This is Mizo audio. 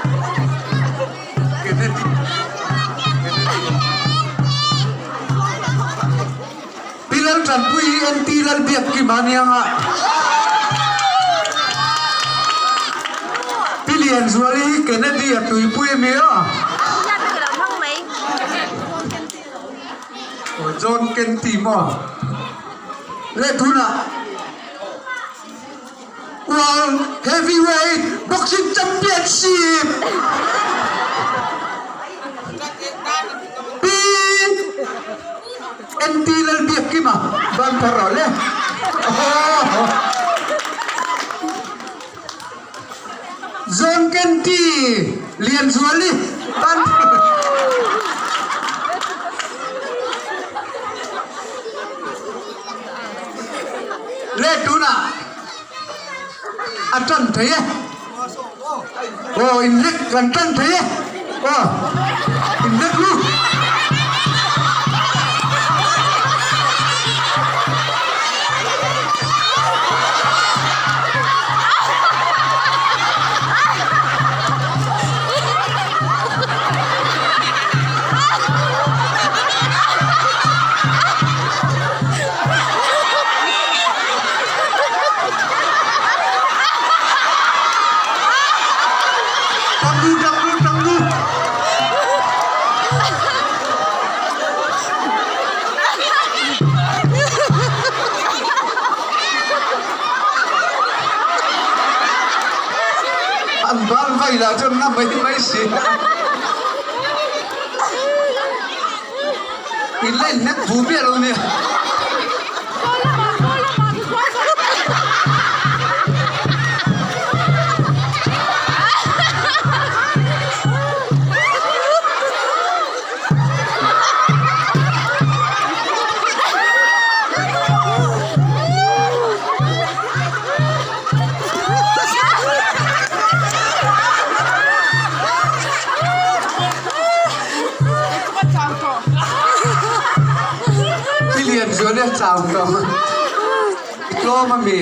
Kennedy Kennedy Pi Laltanpui hi NT Lalbiakkima nia nga. Pi Lianzuali hi Kennedy a tuipui a mi a. John Kenty maw? Leh tunah World Heavyweight Boxing Championship Pi NT Lalbiakkima ban phar rawh le. John Kenty Lianzuali ban phar Le tunah a tan thei e. Aw inlek kan tan thei e. Aw inlek lu. Tanggu tanggu tanggu. An ban vai lah chuan na mai mai si. In la inhnek bu miah lo nia. I lian zual i a chau ko. I tlawm a mi.